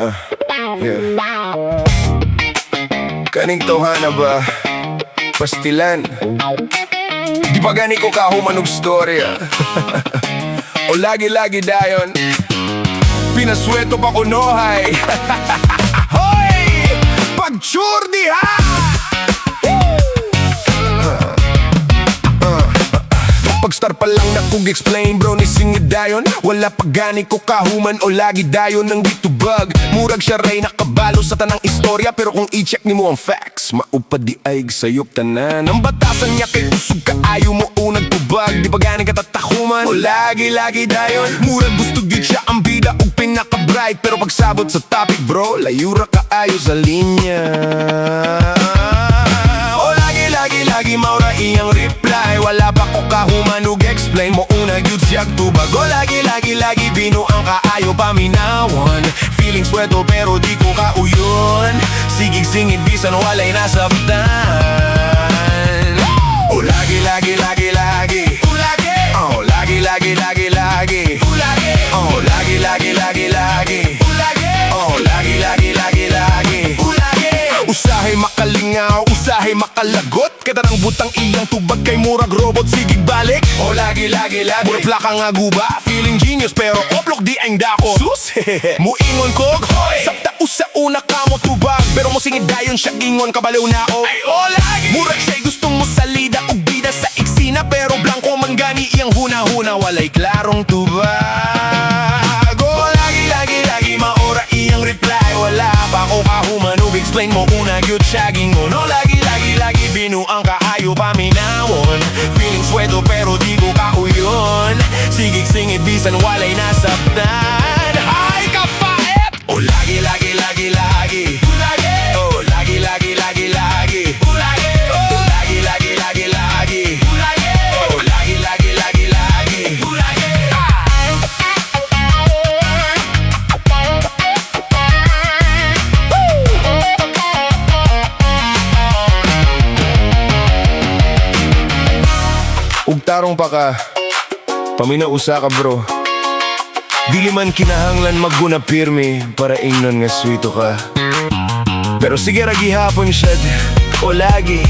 Yeah. Kaning tawhana ba? Pastilan. Di pa gani ko kahuman og storya. O lagi-lagi dayon. Pinasweto pa ko nohay. Hoy! Pagtsur diha! Pag-start pa lang na kog explain, bro, ni singid dayon. Wala pa gani ko kahuman o lagi dayon ang gitubag. Murag siya ray nakabalo sa tanang istorya, pero kung i-check nimo ang facts, maupad di ay sayop tanan. Ang batasan niya kay usog kaayo mo unag tubag. Di pa gani katatakuman o lagi lagi dayon. Murag gusto gyud siya ang bida og pinaka-bright, pero pagsabot sa topic, bro, layo ra kaayo sa linya. O lagi lagi lagi maura iyang reply. Wala pa ko kahuman og explain, mo una gyud siyag tubag. O lagi lagi lagi binuang kaayo paminawon. Feeling sweto pero di ko kauyon. Sigig singit bisan walay nasabtan. O lagi lagi lagi lagi. Oh, lagi lagi lagi lagi. Oh, lagi lagi lagi lagi. Oh, lagi lagi lagi lagi. Usahay makalingaw, usahay makalagot. Kay tanang butang iyang tubag kay murag robot sigig balik. Oh, lagi lagi lagi. Murag plaka nga guba, feeling genius pero oplok di ang dako. Sus, muingon kog, sabta usa una ka mo tubag. Pero mo singid dayon siya ingon kabalo na o. Ay, oh, lagi. Murag siya'y gustong mo salida og bida sa iksina, pero blanko man gani iyang huna-huna, walay klarong tubag. Oh, lagi lagi lagi maora iyang reply. Wala pa ko kahuman ug explain mo una gyud siya gingon. Oh, lagi lagi lagi binuang kaayo paminawon. Feeling sweto pero di ko kauyon. Sigig singit bisan walay nasabtan. Ay kafaet! Oh, lagi lagi lagi lagi. Oh, lagi lagi lagi lagi. Oh, lagi lagi lagi lagi. Oh, lagi lagi lagi lagi. Ah! Ug tarong pa ka, paminaw usa ka, bro. Dili man kinahanglan magguna pirmi para ingnon nga sweeto ka. Pero sige ra gihapon siya o lagi,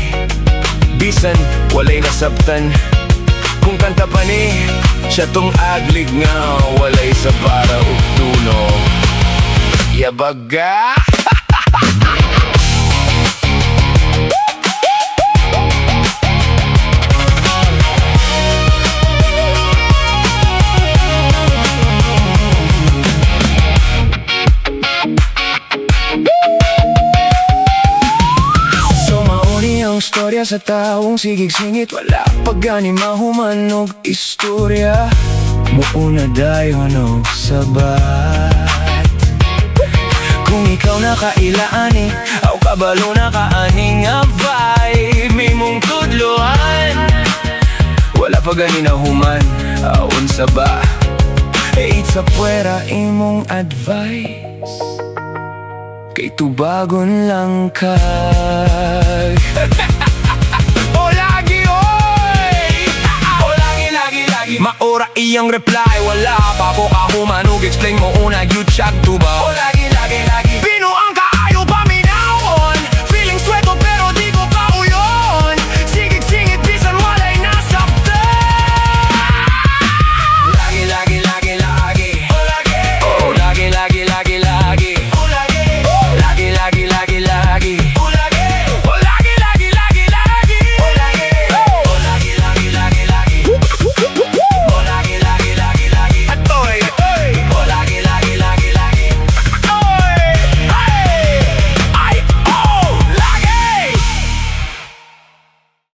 bisan walay nasabtan. Kung kanta pa ni siya tong aglig nga walay sa para ug tuno. Yabaga! So mauni ang storya sa taong sigig singit. Wala pa gani mahuman og istorya, muuna dayon og sabat. Kung ikaw nakailaan aw kabalo na ka ani nga vibe, imong tudloan. Wala pa gani nahuman, aw unsa ba? It's a puwera imong advice, kay tubagon lang ka. O lagi oy! O lagi lagi lagi. Maora iyang reply. Wala pa ko kahuman ug explain mo una gyud siyag tuba. O lagi